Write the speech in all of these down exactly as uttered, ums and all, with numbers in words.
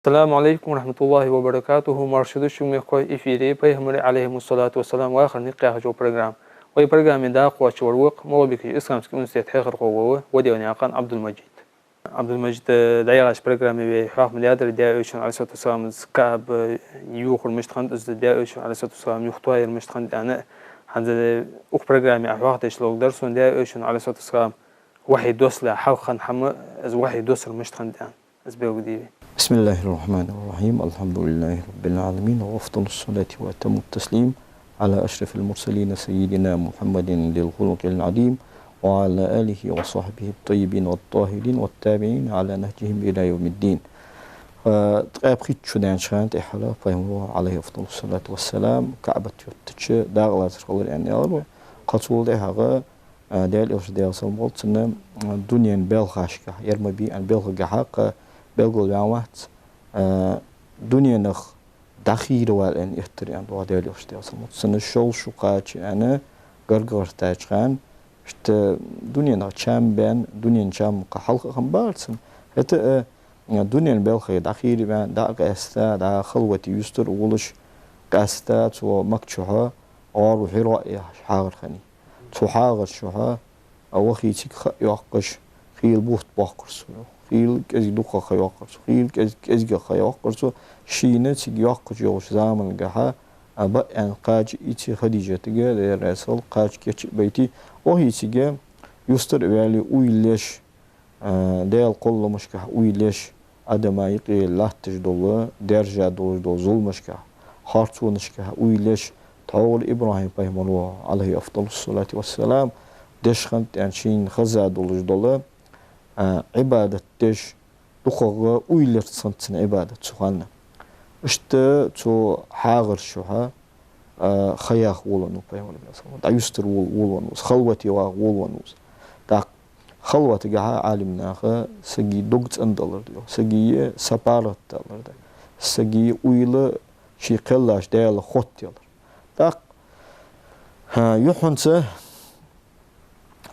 Ассаламу Ӏалайкум ва рахьматуллахӀи ва баракатухӀ. Марша да шо, мехкахой, эфире «Пайхамарий, Ӏалайхимуссалату вассалам, вахара никъ» яха вар программа. Вай программе дакъа хьош вар ва-кх Малгобекерча исламски университета хьехархо вола Ваделнаькъан Ӏабдул-Мажид. Ӏабдул-Мажид, э, дӀаяхача программе вай хьоахадаьдар Даьла Элчан, Ӏалайхиссалату вассалам, из КаӀба юхар мишта хиннад, из Даьла Элчан, Ӏалайхиссалату вассалам, юхатоаяр мишта хиннад аьнна. ХӀанз, э, укх программе Ӏа хьоахадеш ловргдар сона Даьла Элчан, Ӏалайхиссалату вассалам, вахьи доссалехь хьалха хинна хӀама, из вахьи доссар мишта хиннад аьнна. Из белгалде вай. بسم الله الرحمن الرحيم. الحمد لله رب العالمين، وأفضل الصلاة وأتم التسليم على أشرف المرسلين سيدنا محمد ذي الخلق العظيم، وعلى آله وصحبه الطيبين الطاهرين والتابعين على نهجهم إلى يوم الدين. Э, ткъаь пхийтта шу даьннача хана тӀехьагӀа Пайхамара, Ӏалайхи афдалу ссалату вассалам, КаӀбат юттача дакъа лацар хилар аьнна аьлар вай. Кхы цул тӀехьагӀа, э, Даьла Элча, Даьла салам хилда цунна, э, дунен белхашка, ер ма бий аьнна белхагахьа кхы белгалваьнна вац, э, дуненах дӀахийра вала аьнна эттар аьнна доагӀа Даьла Элча, Даьла салам хилда цунна. Цунна шовзткъа шу кхаьча аьнна гаргагӀертача хана, иштта дуненах чам баьнна, дунен чам кхы хьалха а хиннабацар цун. ХӀаьта а, э, дунен белхий дӀахийра ваьнна, дӀа а къаьста, дӀа халвате юстара а волаш, къаьста цо Макка чухьа гӀору Хьира яхаш хьагӀар хиннай. Цу хьагӀар чухьа а вахе цига ха йоаккхаш, хийла бутт боаккхар цо, йоах. Хийла кӀезига дукхагӀа ха йоаккхар цо, хийла кӀез-, кӀезигагӀа ха йоаккхар цо. Шийна цига йоаккхаш йолча замангахьа, а, баьнна кхача ийце Хадижатага, Даьла раьза хилва, кхача кийча а байте, вахе цига юстара а ваьле уйла еш, а, Даьла кхолламашкахьа уйла еш, адама юкъе латташ дола, даьржа долаш дола зуламашкахьа, харцонашкахьа уйла еш, тхьовра ИбрахӀим пайхамара, Ӏалайхи афдалу ссалату вассалам, деш хиннад аьнна шийна хеза долаш дола, а, Ӏибадат деш, дукхагӀа уйла яр цхьан цун Ӏибадат цу хана. Иштта цу хьагӀар чухьа, а, ха яха волавеннав Пайхамар, Даьла салам хилда цунна, дӀаюстара вола-, волавеннав из, халвате ваха волавеннав из. ТӀаккха халватагахьа Ӏалимнаха сага дог цӀендалар да, йоах, сага са паргӀатадалар да, сага уйла ший кхеллача Даьлах хоттаялар. ТӀаккха, хӀа, юххьанца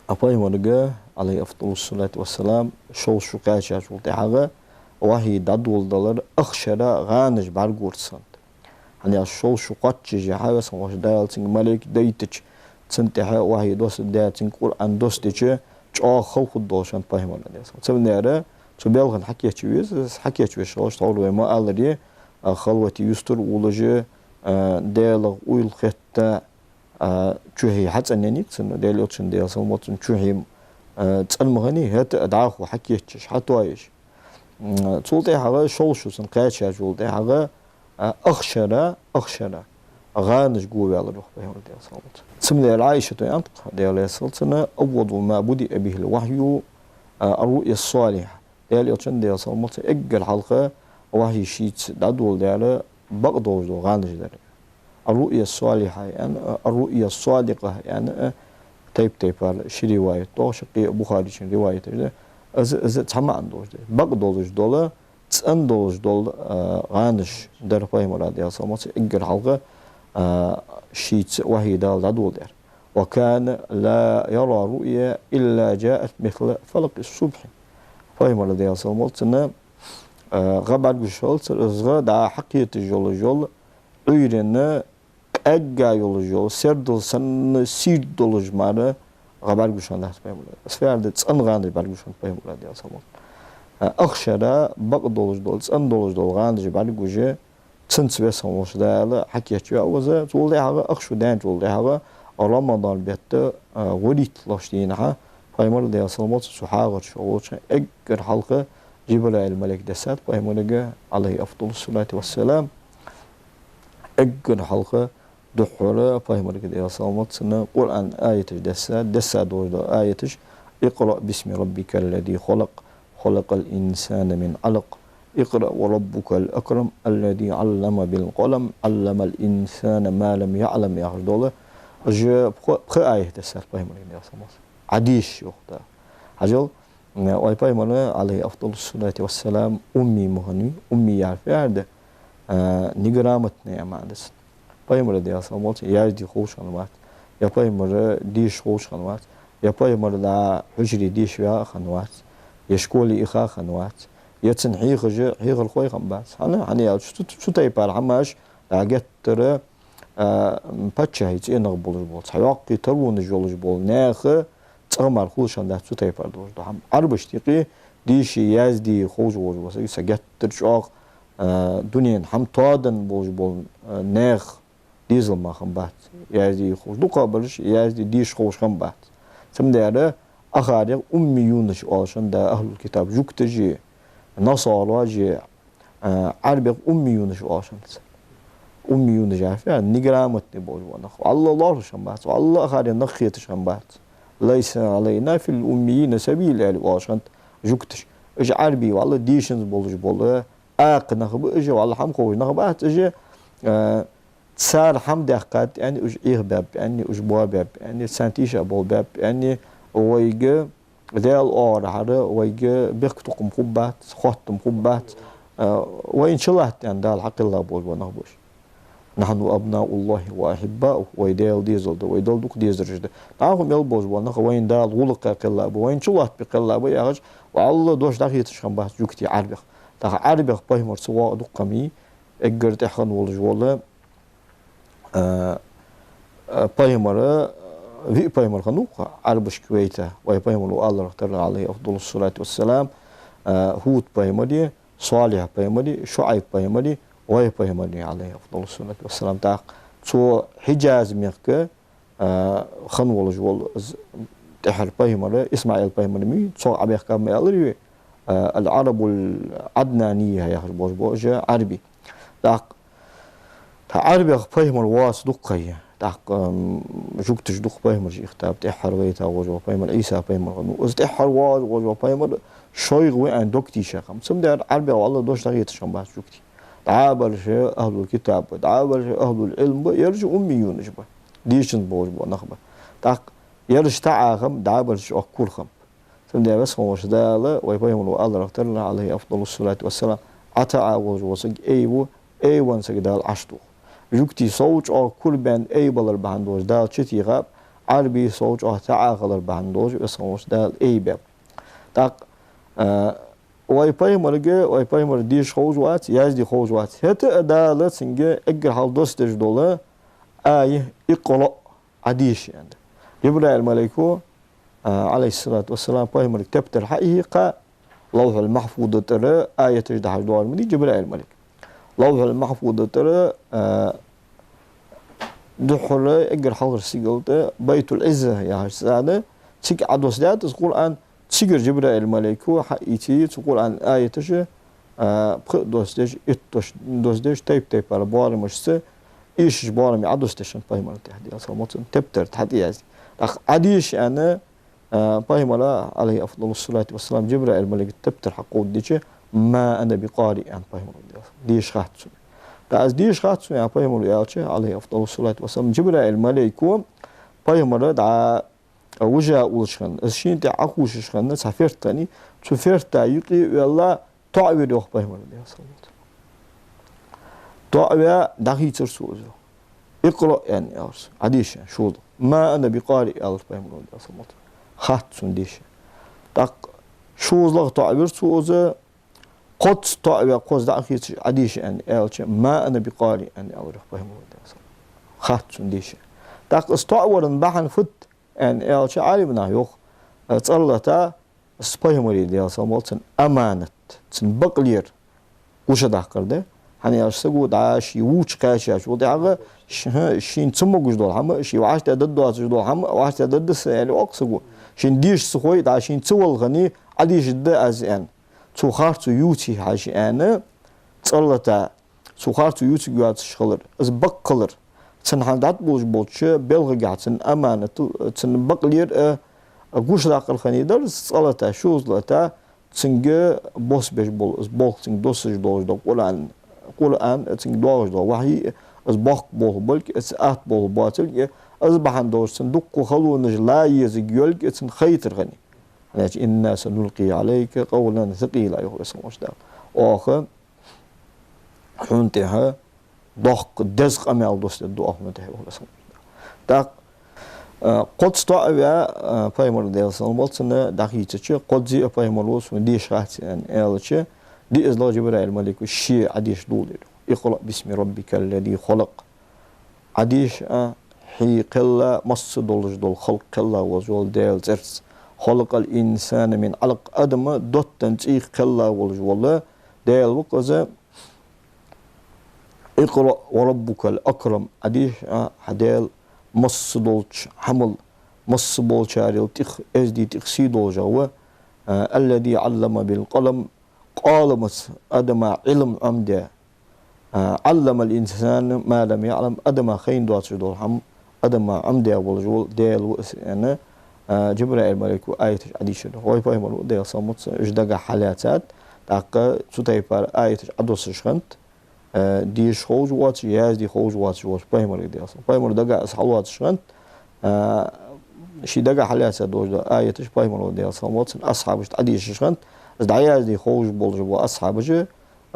а Пайхамарга, Ӏалайхи афдалу ссалату вассалам, шовзткъа шу кхаьчачул тӀехьагӀа вахьи дӀадоладалар ах шера гӀанаш бӀаргагуш санна. ХӀана аьлча шовзткъа шу кхоаччашехьа, Веза хинна волча Дала цунга малейк дайтача, цунна тӀехьа вахьи доссадаь, цунга Къуръан доссадича, чӀоагӀа хала хургдолаш хиннад Пайхамара, Даьла салам хилда цунна. Цу белхана хьакийча веза, хьакийча везаш хилча, тхьовра вай ма аллара, а, халвате юстара а волаш, а, Даьлах уйла хетта, а, чухье хьацӀенъеннай-кх цун, Даьла Элчан, Даьла салам хилда цунна, чухье, а, цӀена ма хиннай, хӀаьта а дӀахо хьакийчъеш, хьатоаеш. М, цул тӀехьагӀа шовзткъа шу цун кхаьчачул тӀехьагӀа, а, ах шера, ах шера гӀанаш гувваьлар, йоах, Пайхамар, Даьла салам хилда цунна. Цу мел Ӏайшата аьннад-кх, Даьла раьза хилва цунна: «أول ما بدأ به الوحي، а, الرؤيا الصالحة». Даьла Элчан, Даьла салам хилда цунна, эггара хьалха вахьи шийца дӀадоладаьр бакъдолаш дола гӀанаш дар. «الرؤيا الصالحة» аьнна, «الرؤيا الصادقة» аьнна, тайп-тайпара ши риваят доагӀа, шаккхе а Бухарийчун риваяташ да. Из, из цхьа маӀан долаш да. Бакъдолаш дола, цӀендолаш дола, а, гӀанаш дар Пайхамара, Даьла салам хилда цунна, эггара хьалха, а, шийца вахьи Дала дӀадоладаьр. «وكان لا يرى رؤيا إلا جاءت مثل فلق الصبح». Пайхамара, Даьла салам хилда цунна, а, гӀа бӀаргагуш хилацар, из гӀа дӀа хьакхеташ йолаш йола, Ӏуйранна къаьгга йолаш йола, сердал санна сийрда долаш мара гӀа бӀаргагуш хиннадац Пайхамара. Из фу яхар да, цӀена гӀанаш бӀаргагуш хиннад Пайхамара, Даьла салам хилда цунна. А, ах шера бакъдолаш дола, цӀендолаш дола гӀанаш бӀаргагуш, цунца Веза хинна волча Дала хьакийчваьв из. Цул тӀехьагӀа, ах шу даьнначул тӀехьагӀа, Рамадан бетта, а, гӀолийтталагӀча дийнахьа Пайхамар, Даьла салам хилда цунна, цу хьагӀар чу волча хана эггара хьалха Джибраил малейк дессад Пайхамарга, Ӏалайхи афдалу ссалату вассалам. Эггара хьалха духхьара Пайхамарга, Даьла салам хилда цунна, Къуръан аяташ дессад, дессад долаш дола аяташ: «اقرأ باسم ربك الذي خلق، خلق الإنسان من علق، اقرأ وربك الأكرم، الذي علم بالقلم، علم الإنسان ما لم يعلم», яхаш дола. Уж пхи, пхи аят дессад Пайхамарга, Даьла салам хилда цунна. Хьадис, йоах, да. Хьажал, вай Пайхамар, Ӏалайхи афдалу ссалату вассалам, умми ма хиннавий, умми яхар фу яхар да, а, неграмотный аьнна маӀан да цун. Пайхамара, Даьла салам хилда цунна, язде ховш хиннавац, е Пайхамара деша ховш хиннавац, е Пайхамар дӀа хьужаре деша ваьгӀа а хиннавац, е школе иха а хиннавац, е цунна хьехаш хьехархой хиннабац. ХӀана, хӀана аьлча цу, цу тайпара хӀамаш, а, геттара, а, паччахьий цӀенах болаш бола, цхьа йоккхий таронаш йолаш бола наьха цӀагӀа мара хулаш хиннадац цу тайпара долаш дола хӀама. Ӏарбашта юкъе дийши, язди ховш волаш вола саг, са геттара чӀоагӀа, а, дунен хӀама тоадан болаш бола, а, наьха дезал мара хиннабац язди ховш. ДукхагӀбараш язди, деша ховш хиннабац. Цудухьа акхарех уммиюнаш оалаш хиннад ахӀлул китаб, жугташи, насараши, а, Ӏарбех уммиюнаш оалаш хиннад царна. Уммиюнаш яхар фу я, неграмотный болаш бола нах. ВаллахӀи лоархӀаш хиннабац, валлахӀи акхарен нах хеташ хиннабац. «ليس علينا في الأميين سبيل», аьле оалаш хиннад жугташа. Уж Ӏарбий, валлахӀи, дешанза болаш бола акха нах ба уж, валлахӀи, хӀама ховш нах бац уж, а, цар хӀама даьккхад аьнна, уж Ӏехабаьб аьнна, уж боабаьб аьнна, царна тийша болабаьб аьнна, вайга Даьла оагӀорахьара вайга бехктокхам хургбац, хоттам хургбац, а, вайна чулатт аьнна Дала хьакхелла болаш бола нах ба уж. «نحن أبناء الله وأحباؤه», вай Даьла дезал да, вай Далла дукха дезараш да. ДӀахо мел болаш бола нах вайна Дала гӀулакха кхелла ба, вайна чулоаттабе кхелла ба яхаш, валлахӀи, дош дӀахецаш хиннабац жугтий Ӏарбех. ТӀаккха Ӏарбех пайхамарца воагӀа дукха хӀама я, эггара тӀехьа хинна волаш вола, а, а, пайхамар, а, виъ пайхамар хиннав-кх Ӏарбашка вайта, вай пайхамаро аьлар тара, عليه أفضل الصلاة والسلام, а, ХӀуд пайхамари, Салихь пайхамари, ШуӀайб пайхамари, вай пайхамари, عليه أفضل الصلاة والسلام. ТӀаккха цу Хьиджаз мехка, а, хинна волаш вола из тӀеххьара пайхамар, ИсмаӀил пайхамар ма вий, цох Ӏобехкаб ма аьлар вай, а, العرب العدنانية яхаш болаш бола уж Ӏарбий. ТӀаккха тха Ӏарбех пайхамар воаца дукха ха я. ТӀаккха, м, жугташа дукха пайхамараш ихтаб, тӀеххьара вайта волаш вола пайхамар Ӏийса пайхамар хиннав. Из тӀеххьара воагӀаш волаш вола пайхамар шоайх ва аьнна дог тийша хиннаб. Цудухьа Ӏарбех, валлахӀи, дош дӀахецаш хиннабац жугтий. ДӀабараш ахӀлул китаб ба, дӀабараш ахӀлул Ӏилм ба, ераш уммиюнаш ба, дешанза болаш бола нах ба. ТӀаккха ераш таӀа хиннаб, дӀабараш чӀоагӀа кура хиннаб. Цудухьа Веза хинна волча Дала вай пайхамаро аьлар тара, عليه أفضل الصلاة والسلام, Ӏа таӀа волаш вола саг эй ва, эй венна саг Дала Ӏаш доах. Жугтий сов чӀоагӀа кура баьнна эй балар бахьан долаш Дала чу тийхаб, Ӏарбий сов чӀоагӀа таӀа хилар бахьан долаш Веза хинна волча Дала эй баьб. ТӀаккха, а, вай пайхамарга, вай пайхамар деша ховш вац, язде ховш вац. ХӀаьта а Дала цунга эггара хьалха доссадеш дола ая «اقرأ», Ӏа деша аьнна. Джабраил малайко, а, عليه الصلاة والسلام, пайхамарга тептар хьаихьа кхы, Лавхьул Махьфуза тӀара аяташ дахьаш доагӀаш ма дий Джабраил малайк. Лавхьул Махьфуза тӀара, а, духхьал эггара хьалхарча сигала тӀа Байтул Ӏизза яхача цӀа да, цига Ӏодоссадаьд из Къуръан, цигара Джабраил малайко хьаийце цу Къуръан аяташ, а, пхи а доссадеш, итт дош-, доссадеш, тайп-тайпара боарамашца, эшаш боараме Ӏодоссадеш хиннад пайхамара тӀехьа, Даьла салам хилда цунна, тептар тӀа хьатӀаязде. ТӀаккха Ӏа деша аьнна, а, пайхамара, عليه أفضل الصلاة والسلام, Джабраил малайка тептар хьакховдадича, «ما أنا بقارئ», аьннад пайхамара, Даьла салам хилда цунна. Деша хац сона. ТӀаккха из деша хац сона аьнна пайхамаро аьлча, عليه أفضل الصلاة والسلام, Джабраил малайко пайхамар дӀа вижа уллаш хинна, из шийна тӀа Ӏохувшаш хинна цхьа ферта хиннай, цу ферта юкъе ваьнна, тоӀавир йоах пайхамар, Даьла салам хилда цунна. ТоӀаваь дӀахийцар цо из. «اقرأ», аьнна, аьлар цо, Ӏа деша, шозлагӀа. «ما أنا بقارئ», аьлар пайхамаро, Даьла салам хилда цунна. Хац сона деша. ТӀаккха шозлагӀа тоӀавир цо из, кхозза тоӀаваь, кхозза дӀа а хийцаш, Ӏа деша аьнна аьлча, «ما أنا بقارئ», аьнна, аьлар йоах пайхамаро, Даьла салам хилда цунна. Хац сона деша. ТӀаккха из тоӀавара бахьан фуд аьнна аьлча, Ӏалимнаха йоах, цӀаллата, из пайхамара, Даьла салам хилда цунна, аманат, цун бакълер гучадаккхар да. ХӀана аьлча саго дӀа ше вувча кхаьчачул тӀехьагӀа ш-, хӀа, шийна ца могаш дола хӀама, ше вӀаштӀехьдаргдоацаш дола хӀама вӀаштӀехьдаргда са аьле оал-кх саго. Шийна деша ца хой, дӀа шийна ца вала хиннай, Ӏа дешаргда аз аьнна. Цо харцо ювций хьажа аьнна, цӀаллата, цо харцо ювцаргйоацаш хилар, из бакъ хилар, цун хьалха дӀатӀаболаш болча белхагахьа цун аманат, цун бакълер а, а, гучадаккхар хиннай дар из, цӀаллата, шозлагӀа, цунга бос беш бола из болх, цунга доссаш долаш дола Къуръан, Къуръан, цунга доагӀаш дола вахьи, из боккха болх болга, из атта болх боацилга, из бахьан долаш цунна дуккха халонаш ла езаргйолга цунна хайтар хиннай. ХӀана аьлча, «إنا سنلقي عليك قولا ثقيلا», йоах Веза хинна волча Дала. Оаха хьона тӀехьа доккха деза къамаьл доссадергда оаха хьона тӀехьа, йоах Веза хинна волча Дала. ТӀаккха, а, кхозза тоӀаваь, а, пайхамар, Даьла салам хилда цунна, дӀахийцача, кхозза а пайхамаро сона деша хац аьнна аьлча, Диъаздаьд Джабраил малайко ше Ӏодеша доладелар. «اقرأ باسم ربك الذي خلق». Ӏодеша а хьо кхелла, масса долаш дола халкъ кхелла волаш вола Даьла цӀерца. «خلق الإنسان من علق». Адам доттан цӀийх кхелла волаш вола Даьла ва-кх из. «اقرأ وربك الأكرم». Ӏодеша а хьа Даьла масса долча хӀамал, масса болчарел тӀех эздий, тӀех сий долаш ва. А, «الذي علم بالقلم». Къаламаца адама Ӏилма Ӏомадаь. А, «علم الإنسان ما لم يعلم». Адама хайна доацаш дола хӀама адама Ӏомадаь волаш вола Даьла ва из, аьнна, а, Джабраил малайко аяташ Ӏодийшар. Вай пайхамар ва, Даьла салам хилда цунна, уж дагахьа хьалаьцад. ТӀаккха цу тайпара аяташ Ӏодоссаш хиннад, а, деша ховш воацаш, язде ховш воацаш волча пайхамарга, Даьла салам. Пайхамара дагахьа из хьалоацаш хиннад, а, ший дагахьа хьалаьца долаш дола аяташ пайхамара, Даьла салам хилда цунна, асхьабашта Ӏодешаш хиннад. Из дӀаязде ховш болаш бола асхьабаш, а,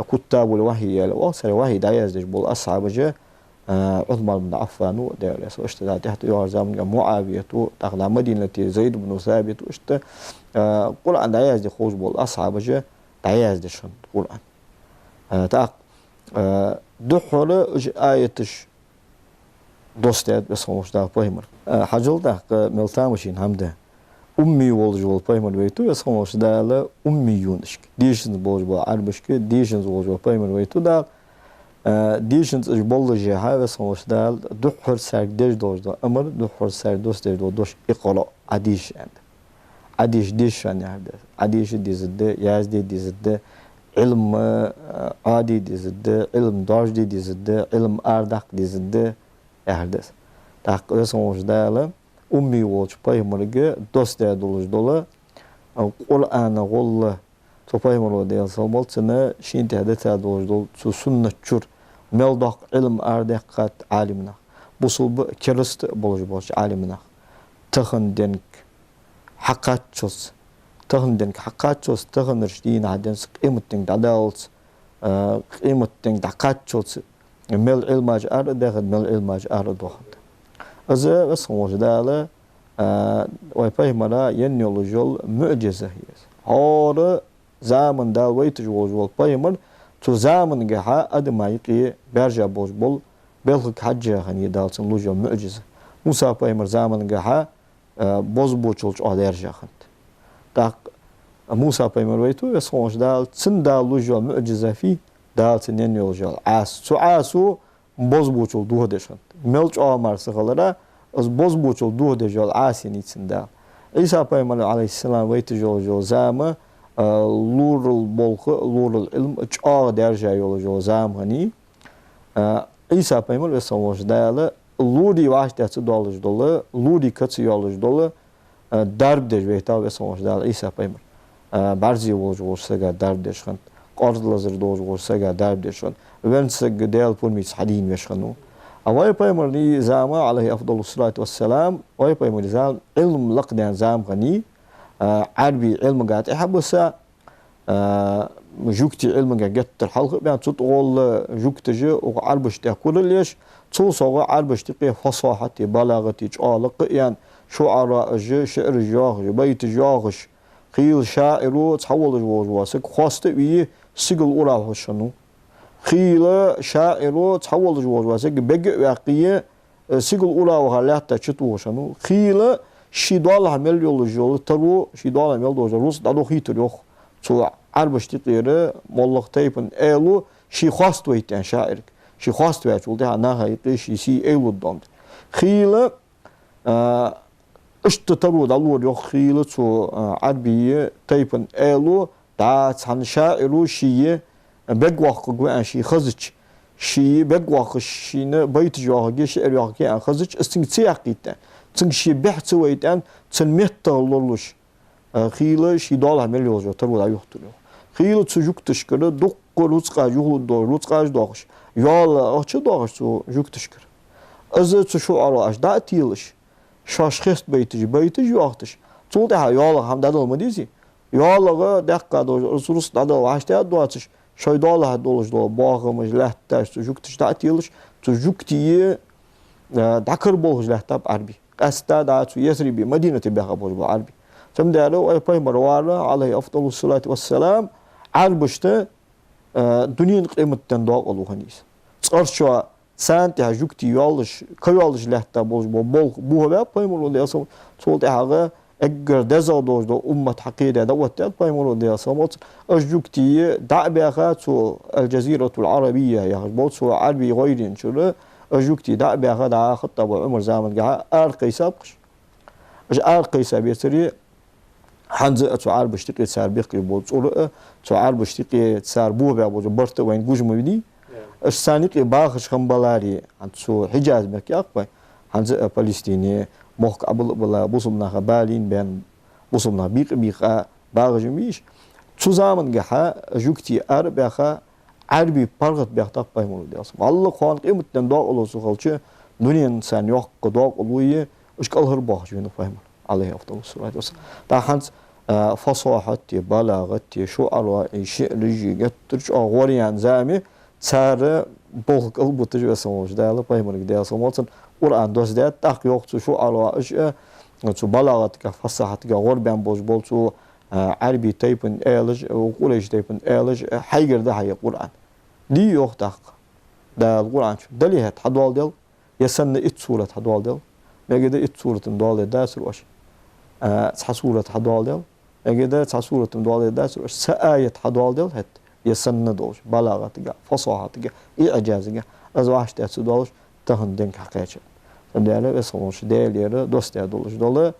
«كتاب الوحي» яьлча, оаха царех вахьи дӀаяздеш бола асхьабаш, а, Ӏусман бин Ӏаффан ва, Даьла раьза хилва цунна, иштта дӀа тӀехьа тӀайоагӀар заман чухь МуӀавият ва, тӀаккха дӀа Мадината Зайд бин Сабит ва, иштта, а, Къуръан дӀаязде ховш бола асхьабаш дӀаяздеш хиннад Къуръан. А, тӀаккха, а, духхьал уж аяташ доссадаьд Веза хинна волча Дала пайхамарга. А, хьажал тӀаккха мел тамашийна хӀама да. Умми волаш вола пайхамар вайта Веза хинна волча Дала уммиюнашка, дешанза болаш бола Ӏарбашка дешанза волаш вола пайхамар вайта Дала. А, дешанза уж боллашехьа Веза хинна волча Дала духхьал царга деш долаш дола амар, духхьал царга доссадеш дола дош: «اقرأ», Ӏодеша аьннад. Ӏодеша, деша шоана яхар да. Ӏодеша дезаш да, язде дезаш да, Ӏилма, а, Ӏоде дезаш да, Ӏилма доаржаде дезаш да, Ӏилма арадаккха дезаш да яхар да из. ТӀаккха Веза хинна волча Дала умми волча пайхамарга доссадаь долаш дола, а, Къуръана гӀолла цу пайхамара, Даьла салам хилда цунна, шийна тӀехьа дита долаш дола цу суннат чура мел доккха Ӏилма арадаьккхад Ӏалимнаха. Бусалба а, кераста а болаш болча Ӏалимнаха. Тахан денга хьакхаччалца, тахан денга хьакхаччалца, таханарча дийнахьа денз къематденга дӀадаллалца, а, къематденга дӀакхаччалца мел Ӏилмаш ара а даьхад, мел Ӏилмаш ара а доахад. Из Веза хинна волча Дала, а, вай пайхамара енна йолаш йола муӀжиза я из. ХӀара заман Дала вайташ волаш вола пайхамар, цу замангахьа адама юкъе баьржа болаш бола белхага хьежжа хиннай Дала цунна луш йола муӀжиза. Муса пайхамара замангахьа, а, бозбуунчал чӀоагӀа даьржа хиннад. ТӀаккха Муса пайхамар вайта Веза хинна волча Дала, цунна Дала луш йола муӀжиза фуй? Дала цунна енна йолаш йола Ӏаса. Цу Ӏасо бозбуунчал дохадеш хиннад. Мел чӀоагӀа мара ца хилара, из бозбуунчал дохадеш йола Ӏаса еннай цунна Дала. Ӏийса пайхамар, Ӏалайхи ссалам, вайташ йолаш йола зама, а, лорал болх а, лорал Ӏилма а чӀоагӀа даьржа йолаш йола зама хиннай. А, Ӏийса пайхамар, Веза хинна волча Дала, лорий вӀаштӀехьа ца доалаш дола, лорий ка ца йоалаш дола, а, дарба деш вайтав Веза хинна волча Дала Ӏийса пайхамар. А, бӀарзе волаш волча сага дарба деш хиннад, къоарзлазар долаш волча сага дарба деш хиннад, венна саг Даьла пурамаца хьадийна веш хиннав. А вай пайхамара зама, Ӏалайхи афдалу ссалату вассалам, вай пайхамара зама Ӏилма лакхдаьнна зама хиннай, а, Ӏарбий Ӏилмага тӀехьа а бисса, а, жугтий Ӏилмага геттара хьалха а баьнна, цу тӀагӀолла жугташа укх Ӏарбашта тӀа курал еш, цул совгӀа Ӏарбашта юкъе фасахьати, балагӀати чӀоагӀа лакха а яьнна, шуӀарааш, шиӀраш йоахаш, байташ йоахаш, хийла шаӀиро, цхьа волаш волаш вола саг хоаста а вийя, сигала уравхаш хиннав. Хийла шаӀиро, цхьа волаш волаш вола саг бега а ваьккхе, э, сигала ураваха лаьтта чутухаш хиннав. Хийла ший доалахьа мел йолаш йола таро, ший доалахьа мел долаш дола рузкъа дӀадохийтар йоах цу Ӏарбашта юкъера моллагӀа тайпан аьло, ше хоаставайта аьнна шаӀирга. Ше хоаставаьчул тӀехьагӀа наха юкъе ший сий эйлургдола. Хийла, а, иштта таро дӀалора йоах хийла цу, а, Ӏарбий тайпан аьло, дӀа цхьан шаӀиро ше бегвоаккхаргва аьнна ше хезача, ше бегвоаккхаш, шийна байташ йоахаргья, шиӀр йоахаргья аьнна хезача, из цунга ца яьккхийта аьнна, цунга ше бехк ца вайта аьнна, цун меттах лоралуш, а, хийла ший доалахьа мел йолаш йола таро дӀайохийтар йоах. Хийла цу жугташкара дуккха рузкъаш, юхалургдола рузкъаш доахаш, йоалах ахча доахаш цу жугташкара. Из цу шуӀараша дӀа а телаш, шоаш хеста байташ, байташ йоахийташ, цул тӀехьагӀа йоалах хӀама дӀадала ма дезий. ЙоалагӀа даьккха долаш, рузкъа дӀадала вӀаштӀехьа доацаш, шоай доалахьа долаш дола боахамаш, лаьтташ цу жугташа дӀа а телаш, цу жугтий, а, дӀакараболхаш лаьттаб Ӏарбий. Къаьстта дӀа цу Ясрибе, Мадинате баьха болаш бола Ӏарбий. Цудухьа вай пайхамар вар, Ӏалайхи афдалу ссалату вассалам, Ӏарбашта э, дунен къематден дакъа лу хиннай из. Цкъарчоа царна тӀехьа жугтий йоаллаш, ка йоаллаш лаьтта болаш бола болх бохабаьб пайхамара, Даьла салам, цул тӀехьагӀа эггара дезагӀа долаш дола уммат хьакхедаь дӀаоттадаьд пайхамара, Даьла салам хилда цунна. Уж жугтий дӀа а баьха цу Аль-Джазиратуль-Ӏарабийя яхаш бола цу Ӏарбий гӀайрен чура, уж жугтий дӀа а баьха, дӀа Хаттаба Ӏумара замангахьа аракхайсаб-кх уж. Уж аракхайса бецаре, хӀанз а цу Ӏарбашта юкъе цар бехке бола цӀура а, цу Ӏарбашта юкъе цар бохабаь бола барт а вайна гуш ма вий. Уж царна юкъе бахаш хиннабаларе, хӀанз цу Хьиджаз мехка яхаш, хӀанз а Палестине мохк Ӏобилла а билла, бусалба наха балийна баьнна, бусалба нах бийкъа-бийкъа багӀаш ма бий уж. Цу замангахьа жугтий ара а баьха, Ӏарбий паргӀата баьхаб-кх пайхамара, Даьла салам хилда цунна. ГӀалгӀай кхоана къематден докъало ца хилча, дунен царна йоккха докъало я, уж кӀалхарбоахаш венав пайхамар, Ӏалайхи афдалу ссалату вассалам. ТӀаккха хӀанз, а, фасахьати, балагӀати, шуӀараи, шиӀраши, геттара чӀоагӀа гӀоръяьнна зама, цар болх кӀалбиташ, веза хинна волча Дала пайхамарга, Даьла салам хилда цунна, Къуръан доссадаьд. ТӀаккха йоах цу шуӀараша, цу балагӀатагахьа, фасахьатагахьа гӀорбаьнна болаш бола цу а, Ӏарбий тайпан аьлаш, а, Къурайш тайпан аьлаш, а, хьайгара да хьа ер Къуръан. Дий, йоах тӀаккха Дала Къуръан чу. Дале хӀаьта хьадоаладел, е санна итт сурат хьадоаладел. Мегаргда итт сурат-м доаладергдацар оаш. А, цхьа сурат хьадоаладел. Мегаргда цхьа сурат-м доаладергдацар оаш. Цхьа аят хьадоаладел хӀаьта, е санна долаш, балагӀатагахьа, фасахьатагахьа, иӀджазагахьа. Из вӀаштӀехьа ца доалаш, тахан денга хьакхаьчад. Цудухьа, веза хинна волча Даьлагара доссадаь долаш дола,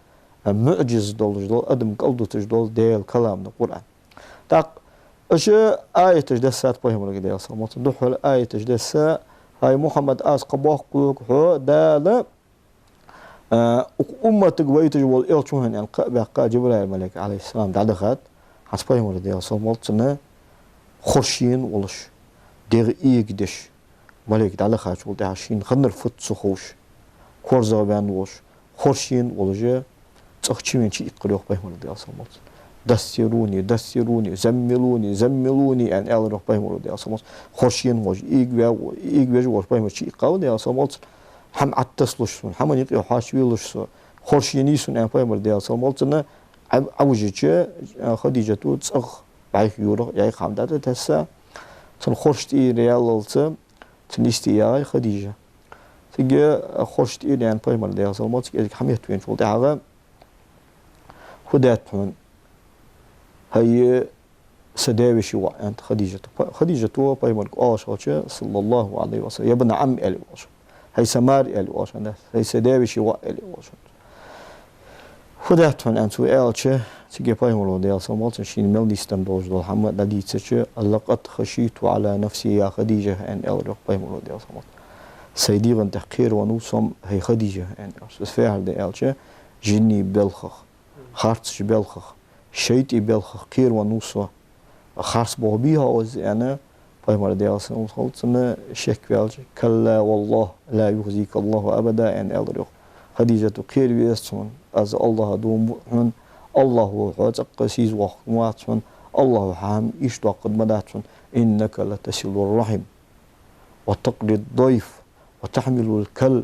а, муӀжиза долаш дола, адам кӀалдуташ дола Даьла калам да Къуръан. ТӀаккха уж аяташ дессад пайхамарга, Даьла салам хилда цунна. Духхьал аяташ десса: «ХӀай Мухьаммад, аз кхаъ боаккх хьога, Дала, а, укх умматага вайташ вола элча ва хьона», аьнна, кхаъ баьккха Джабраил малайк, Ӏалайхи ссалам, дӀадахад. ХӀанз пайхамар, Даьла салам хилда цунна, хоршена волаш, дегӀ эгадеш, малайк дӀадахачул тӀехьагӀа шийна хиннар фуд ца ховш, корзагӀваьнна волаш, хоршена волаш, цӀагӀа чувена чуиккхар йоах пайхамар, Даьла салам хилда цунна. «Дассируни, дассируни, заммилуни, заммилуни», аьнна, аьлар йоах пайхамара, Даьла салам хилда цунна. Хоршена волаш, эгаве-, эгавеш волаш пайхамар чуиккхав, Даьла салам хилда цунна. «ХӀама Ӏотаслуш сона, хӀаман юкъе хьоарчавелаш со, хоршений сона», аьнна, пайхамар, Даьла салам хилда цунна, Ӏа-, Ӏовижача, а, Хадижата цӀагӀа бӀайха юргӀа, яй хӀама дӀатӀатесса, цун хорша тӀера яллалца, цун йисте ягӀай Хадижа. Цига хорша тӀера яьнна пайхамар, Даьла салам хилда цунна, кӀезига хьаметтавеначул тӀехьагӀа: «Фу даьд хьона, хӀай са даь-веший воӀ?» — аьннад Хадижата. Па-, Хадижата пайхамарга оалаш хилча, саллаллахӀу Ӏалайхи ва саллам, «يا ابن عم» аьле оалаш. «ХӀай са мар» аьле оалаш хиннад, «хӀай са даь-веший воӀ» аьле оалаш хиннад. «Фу даьд хьона?» — аьнна цо аьлча, цига пайхамара, Даьла салам хилда цунна, шийна мел нийсденна долаш дола хӀама дӀадийцача: «لقد خشيت على نفسي يا خديجة», — аьнна, аьлар йоах пайхамара, Даьла салам хилда цунна. «Сай дегӀа тӀа кхеравеннав со-м, хӀай Хадижа», — аьнна, аьлар. Из фу яхар да аьлча, жинний балхах, харцача балхах, шайтӀий балхах кхеравеннав со. Харц болх бий-хьогӀ из, аьнна, пайхамар, Даьла салам хилда цунна, шекваьлча: «كلا والله لا يخزيك الله أبدا», — аьнна, аьлар йоах. «Хадижата, кхера везац хьона, аз АллахӀа дув буъ хьона, АллахӀа хьо цӀаккха сийсаз воаккхаргвац хьона, АллахӀа хьа хӀама ийша доаккхаргма дац хьона. إنك لتصل الرحم وتقري الضيف وتحمل الكل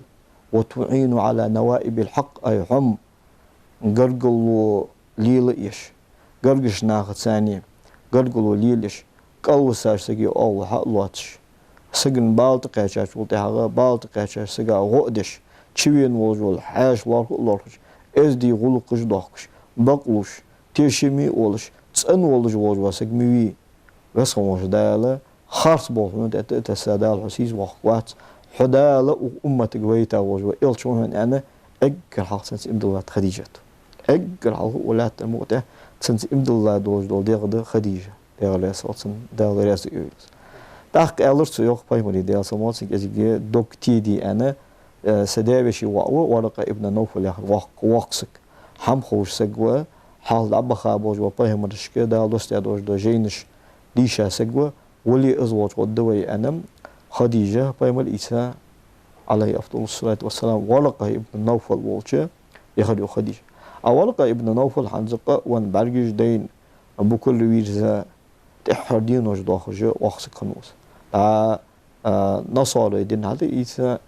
وتعين على نوائب الحق». Ай хьо-м гаргало лелаеш, гаргарча нахаца цхьана гаргало лелаеш, кӀалвисача сага оагӀув хьа а лоацаш, сагана бала тӀакхаьчачул тӀехьагӀа бала тӀакхаьчача сага гӀо а деш, чувена волаш вола хьаьша лоархӀа а лоархӀаш, эздий гӀулакхаш а доахкаш, бакълувш, тешаме а волаш, цӀена волаш волаш вола саг ма вий. Веза хинна волча Дала, харц болх хьона тӀа а тесса, Дала хьо сийсаз воаккхаргвац, хьо Дала укх умматага вайта волаш вола элча ва хьона, аьнна, эггара хьалха цунца иман диллад Хадижата. Эггара хьалха укх лаьттара мукъа тӀа цунца иман дилла долаш дола дегӀ да Хадижа. Дала раьза хилва цунна, Дала раьза а войла из. ТӀаккха аьлар цо йоах пайхамара, Даьла салам хилда цунна, кӀезига дог теде аьнна, э, са даь-веший воӀ ва, Варакъа ибн Навфал яхар, воккха, воккха саг, хӀама ховш саг ва, хьалха дӀабаха болаш бола пайхамарашка Дала доссадаь долаш дола жайнаш дийша саг ва, вале из волча гӀоргда вай, аьнна, Хадижа пайхамара ийца, Ӏалайхи афдалу ссалату вассалам, Варакъа ибн Навфал волча яхар йоах Хадижа. А Варакъа ибн Навфал хӀанз къа а венна, бӀаргаш дайна, букал вийрза, тӀеххьара денош доахаш воккха саг хиннав из. ДӀа, а, насарий дин хьатӀаийца,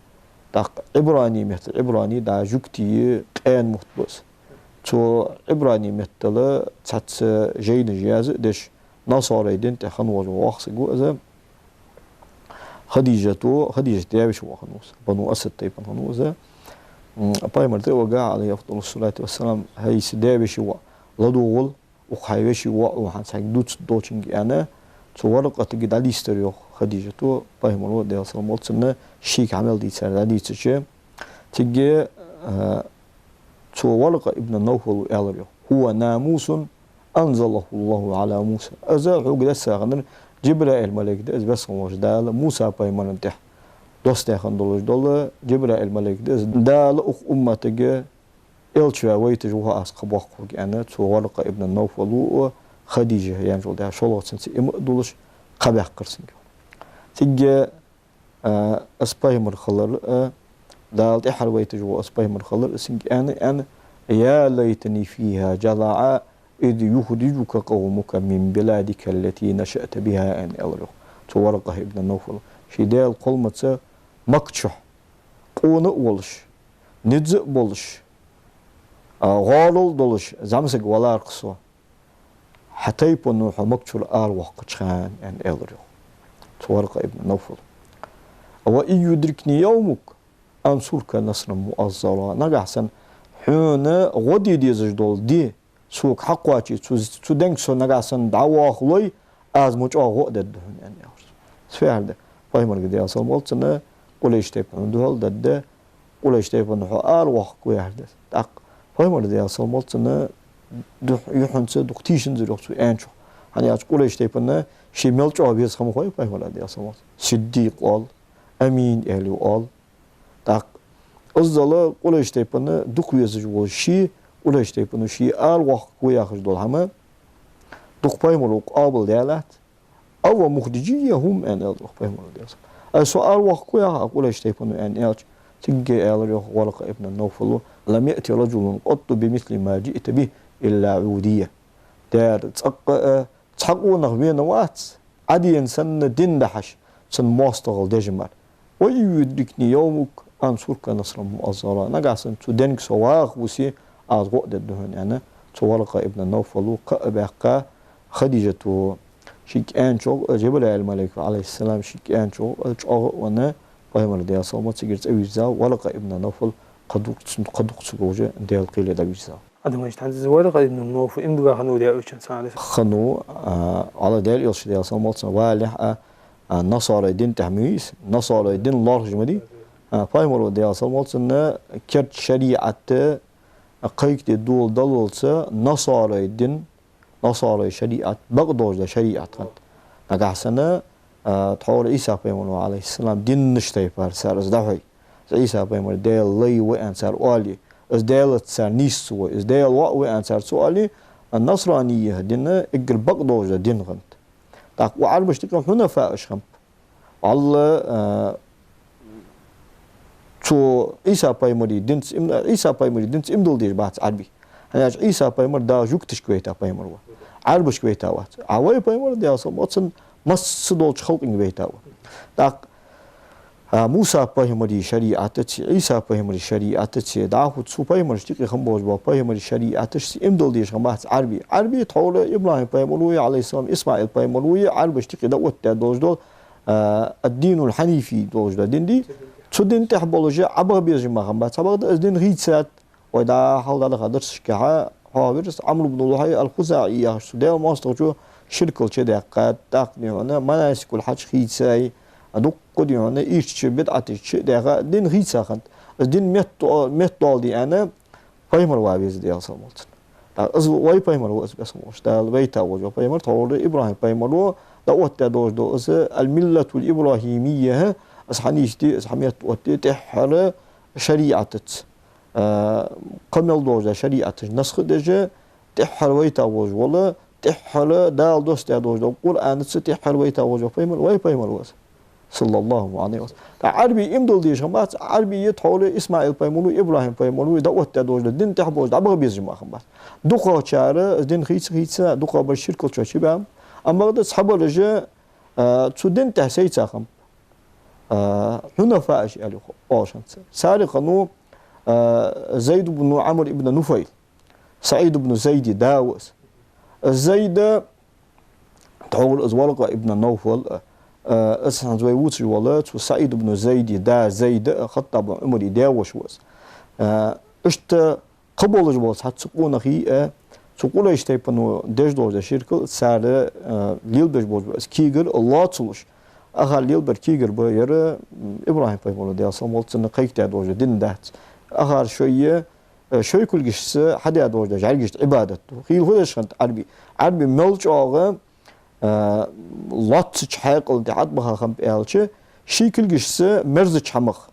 тӀаккха Ӏибрани меттала, Ӏибрани, дӀа жугтий къаьна мутт ба из. Цу Ӏибрани меттала цхьацца жайнаш яза а деш, насарий дина тӀа хинна волаш вола воккха саг ва из. Хадижата, Хадижата даь-веший воӀ хиннав из, Бану Асад тайпан хиннав из. М, Пайхамар тӀавигача, Ӏалайхи афдалу ссалату вассалам: «ХӀай са даь-веший воӀ, ладувгӀал, укх хьай веший воӀ ва, хьа цхьаькха дувцаргдолчунга», — аьнна, цу Варакъатага дӀалийстар йоах Хадижата, Пайхамара, Даьла салам хилда цунна, шийга хьа мел дийцар дӀадийцача. Цига, а, цу Варакъа ибн Навфала аьлар йоах: «هو ناموس أنزله الله على موسى». Из хьога лаьца хиннар Джабраил малайк да из, Веза хинна волча Дала Муса пайхамара тӀа доссадаь хинна долаш дола Джабраил малайк да из, Дала укх умматага элча вайташ ва аз кхаъ боаккхаргва, аьнна, цу Варакъа ибн Навфала Хадижа яьнначул тӀехьагӀа шоллагӀа цунца иман а дуллаш, кхаъ баьккхар цунга. Цига, а, из пайхамар хилар, а, Дала тӀеххьара вайташ вола из пайхамар хилар, цунга аьнна, аьнна: «يا ليتني فيها جذعا إذ يخرجك قومك من بلادك التي نشأت بها», — аьнна, аьлар йоах цу Варакъа ибн Навфала. Ший даьла кхолламца Макка чу къона а волаш, низ а болаш, а, гӀарал а долаш, зӀамсаг валар-кх со, хьа тайпано хьо Макка чура аравоаккхача хана, аьнна, аьлар йоах цу Варакъа ибн Навфала. «وإن يدركني يومك أنصرك نصرا مؤزرا». Нагахьа санна хьона гӀо де дезаш дола ди сога хьакхоаче, цу, цу денга со нагахьа санна дӀавоахалой, аз ма чӀоагӀа гӀо а дергда хьона, аьнна, аьлар. Цу фехьарда Пайхамарга, Даьла салам хилда цунна, Къурайш тайпано духьал дергда, Къурайш тайпано хьо аравоаккхаргва яхар да из. ТӀаккха Пайхамар, Даьла салам хилда цунна, духь-, юххьанца дукха тийшанзар йоах цо аьнначох. ХӀана аьлча Къурайш тайпан ший мел чӀоагӀа веза хиннав Пайхамар, Даьла салам хилда цунна. Сиддикъ оал, Амин аьле оал. ТӀаккха иззал Къурайш тайпан дукха везаш вола ше, Къурайш тайпано ше аравоаккхаргва яхаш дола хӀама дукха пайхамаро къоабалдаьлац. «أو مخرجي هم», аьнна, аьлар йоах Пайхамара, Даьла салам хилда цунна. Ай, со аравоаккхаргва яхий Къурайш тайпано, аьнна, аьлча, цига аьлар йоах Варакъа ибн Навфала: «لم يأت رجل قط بمثل ما جئت به إلا عودي». Дера, цӀаккха а цхьа къонах вена вац, Ӏадена санна дин дахьаш, цун моастагӀал деш мара. «وإن يدركني يومك أنصرك نصرا مؤزرا». Нагахьа санна цу денга со ваха вусе, аз гӀо а дергда хьона, аьнна, цу Варакъа ибн Навфала кхаъ а баьккха, Хадижата шийга аьнначох, Джабраил малайк, Ӏалайхи ссалам, шийга аьнначох, чӀоагӀа а венна, Пайхамар, Даьла салам хилда цунна, цигара цӀавийрзав Варакъа ибн Навфал, кхы дукха цун, кхы дукха ца говш, Даьла кхеле дӀавийрзав. Адамаш тхьанца из Варакъа ибн Навфал иман дилла хиннав, Даьла Элчанца, Ӏалайхи ссалам. Хиннав, а, Ӏала Даьла Элча, Даьла салам хилда цунна, валехь а, а, насарий дина тӀа ма вий из, насарий дин лоархӀаш ма дий. А, Пайхамара, Даьла салам хилда цунна, керда шариӀат, а, кхайкаде дола даллалца насарий дин, насарий шариӀат, бакъ долаш дола шариӀат хиннад. Нагахьа санна, а, тхьовра Ӏийса пайхамар ва, Ӏалайхи ссалам, динаш тайпара цар из дӀахьой, из Ӏийса пайхамар Даьла лай ва аьнна цар оале, из Даьлаца цар нийсса ва, из Даьла воӀ ва аьнна цар ца оале, а, насранийя дин эггара бакъ долаш дола дин хиннад. ТӀаккха укх Ӏарбашта юкъе хьунафаъаш хиннаб. Валлахӏи, а, цу Ӏийса пайхамара динца им-, Ӏийса пайхамара динца иман дилла дезаш бац Ӏарбий. ХӀана аьлча Ӏийса пайхамар Дала жугташка вайта пайхамар ва. Ӏарбашка вайта вац. А вай пайхамар, Даьла салам хилда цунна, массадолча халкъага вайта ва. ТӀаккха, а, Муса пайхамара шариӀатаци, Ӏийса пайхамара шариӀатаци, дӀахо цу пайхамарашта юкъе хинна болаш бола пайхамара шариӀаташца иман дилла дезаш хиннабац Ӏарбий. Ӏарбий тхьовра ИбрахӀим пайхамаро, Ӏалайхи ссалам, ИсмаӀил пайхамаро, Ӏарбашта юкъе дӀаоттадаь долаш дола, а, ад-динул хьанифи долаш дола дин дий. Цу дина тӀа болаш Ӏобаха безаш мара хиннабац. Цхьабакъда из дин хийцад, вай дӀахо хьалха дӀадаха дарсашкахьа хьоахавир из, Ӏамр ибн Лухьай ал-ХузаӀи яхача цу Даьла моастагӀчо ширкал чудаьккхад, тӀаккха, дий хьона, манасикул хьадж хийцай, дуккха, дий хьона, ийрча бидӀаташ чудаьха, дин хийца хиннад. Из дин метта-, меттадоаладе аьнна, пайхамар ва веза, Даьла салам хилда цунна. ТӀаккха из вай пайхамар ва из, бесса волча Дала вайта волаш вола пайхамар, тхьовра ИбрахӀим пайхамаро дӀаоттадаь долаш дола из, ал-миллатул ибрахӀимийя, из хьанийсди, из хьаметтаоттаде тӀеххьара шариӀатаца, а, кхы мел долаш дола шариӀаташ насх а деш, тӀеххьара вайта волаш вола, тӀеххьара Дала доссадаь долаш дола Къуръанаца тӀеххьара вайта волаш вола пайхамар, вай пайхамар ва из. Саллаллаху Ӏалайхи ва саллам. ТӀаккха Ӏарбий иман дилла дезаш хиннабац, Ӏарбий тхьовра ИсмаӀил пайхамаро, ИбрахӀим пайхамаро дӀаоттадаь долаш дола дина тӀа болаш дӀабаха безаш мара хиннабац. ДукхагӀчар из дин хийца-хийца, дукхагӀбараш ширкал чу чубаьннаб. Амма бакъда цхьабараш, а, цу дина тӀа сайца хиннаб, а, хьунафаъаш аьле оалаш хиннад цар. Царех хиннав, а, Зайд ибн Ӏамр ибн Нуфайл, СаӀид ибн Зайда да ва из. Зайд тхьовра из Варакъа ибн Навфал а, а, из хӀанз вай вувцаш вола, цу СаӀид ибн Зайда да Зайд а, Хаттаба Ӏумара даь-воша ва из. А, иштта кхы болаш бола цхьацца къонахий а, цу Къурайш тайпано деш долаш да ширк а, цар, а, лелабеш болаш ба из кегар лоацалуш. Акхар лелабар кегар ба ер, м, ИбрахӀим пайхамара, Даьла салам хилда цунна, кхайкадаь долаш да дин дац. Акхар шоай, а, шоай кулгашца хьадаь долаш да жӀаргашта Ӏибадат да. Хийла фу деш хиннад Ӏарбий? Ӏарбий мел чӀоагӀа, а, лоацача хьаькъала тӀа хьатӀабаха хиннаб аьлча, ший кулгашца мерзача хӀамах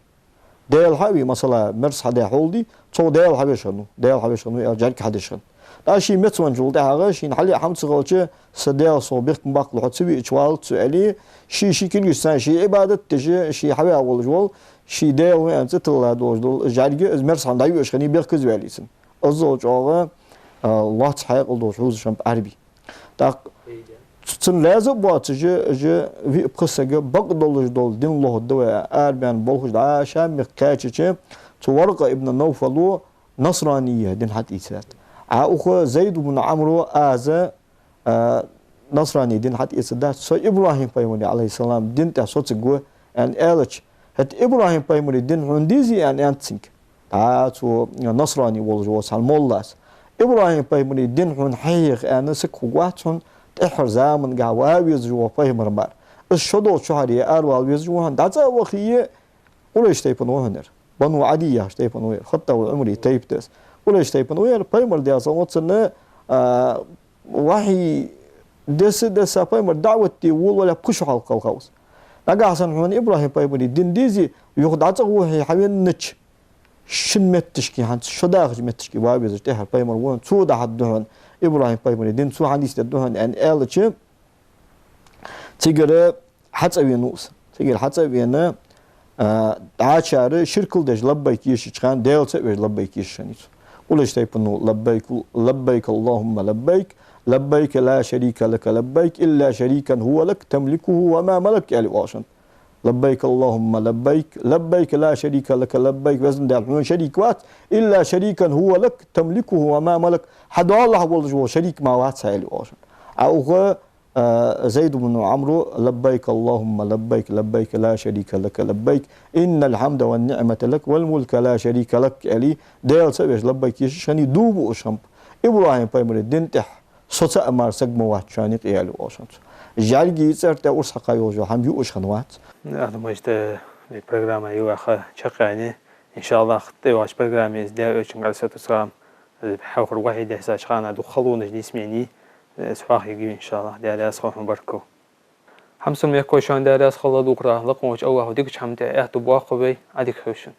Даьла хьа а вий, масала, мерза хьадаь хьол дий, цох Даьла хьавеш хиннав, Даьла хьавеш хиннав аьле, жӀарг хьадеш хиннад. ТӀаккха ше меца венначул тӀехьагӀа, шийна хьалъяь хӀама ца хилча, са Даьла сох бехк ма баккхалва, хьо ца виъча валац со аьле, ше ший кулгашца ше Ӏибадат деш, ше хьаваь волаш вола, ший Даьла ва аьнна цӀи тилла долаш дола жӀарг, из мерза хӀама дӀайоаш хиннай, бехказа ваьле цунна. Иззал чӀоагӀа, а, лоаца хьаькъал долаш хьувзаш хиннаб Ӏарбий. ТӀаккха цу-, цунна раьза а боацаш, уж виъ-пхи саг бакъдолаш дола дин лохаргда вай, арабаьнна болхаш дӀа ша мехка кхаьчача, цу Варакъа ибн Навфало насранийя дин хьатӀаийцад. Ӏа укхо Зайд ибн Ӏамро, аз, а, насрани дин хьатӀаэцаргдац, со ИбрахӀим пайхамара, Ӏалайхи ссалам, дин тӀа соцаргва, аьнна аьлча, хӀаьта ИбрахӀим пайхамара дин хьона дезий, аьнна, аьннад цунга. ДӀа цу насрани волаш вола цхьан моллас: ИбрахӀим пайхамара дин хьона хьахьеха аьнна саг хургвац хьона, тӀеххьара замангахьа вала везаш вола пайхамар мара. Из шо долча шахьаре аравала везаш ва хьона, дӀа цӀа а вахе, Къурайш тайпан ва хьона ер. Бану Ӏадий яхача тайпан ва ер. Хаттаба Ӏумара тайпа да из. Къурайш тайпан ва ер, пайхамар, Даьла салам хилда цунна, а, вахьи десса-десса, пайхамар даӀват де волавалале пхи шу хьалха кхелхав из. Нагахьа санна хьона ИбрахӀим пайхамара дин дезе, юха дӀа цӀа вахе хьавеннача шин метташка, хӀанз шо дахача метташка вала везаш тӀеххьара пайхамар ва хьона, цо дахьаргда хьона ИбрахӀим пайхамара дин, цо хьадийцаргда хьона, аьнна аьлча, цигара хьацӀавенав из. Цигара хьацӀавена, а, дӀачар ширкал деш лаббайк ешача хана, Даьлаца а веш лаббайк ешаш хиннай цо. Къурайш тайпано: «لبيك، لبيك اللهم لبيك، لبيك لا شريك لك لبيك، إلا شريكا هو لك تملكه وما ملك», аьле оалаш хиннад. «لبيك اللهم لبيك، لبيك لا شريك لك لبيك», Везан Даьла, хьона шарик вац, «إلا شريكا هو لك تملكه وما ملك», хьа доалахьа волаш вола шарик мара вац хьа, аьле оалаш хиннад. Ӏа укхо, а, Зайд ибн Ӏамро: «لبيك اللهم لبيك، لبيك لا شريك لك لبيك، إن الحمد والنعمة لك والملك لا شريك لك», аьле, Даьлаца а веш лаббайк ешаш хиннай, дув буаш хиннаб. ИбрахӀим пайхамара дин тӀа соца а мара саг ма вац шоана юкъе, аьле оалаш хиннад цо. ЖӀаргий цӀера тӀа урс хьакха йолаш йола хӀама юаш хиннавац. Ахтамашта, вай программа юваха чакхъяьннай. Иншаллахь, тӀайоагӀача программе из Даьла Элчан, Ӏалайхи ссалату вассалам, хьалхара вахьи дехьача хана дукха халонаш нийсъеннай, из хьоахаергья, иншаллахь. Даьла раьза хилва хьона, баркал. Хьамсара мехкахой, шоана Даьла раьза хилва, дукхагӀа лакха волча АллахӀа дикача хӀаман тӀа аьттув боаккхалба вай, Ӏадика хийла шун.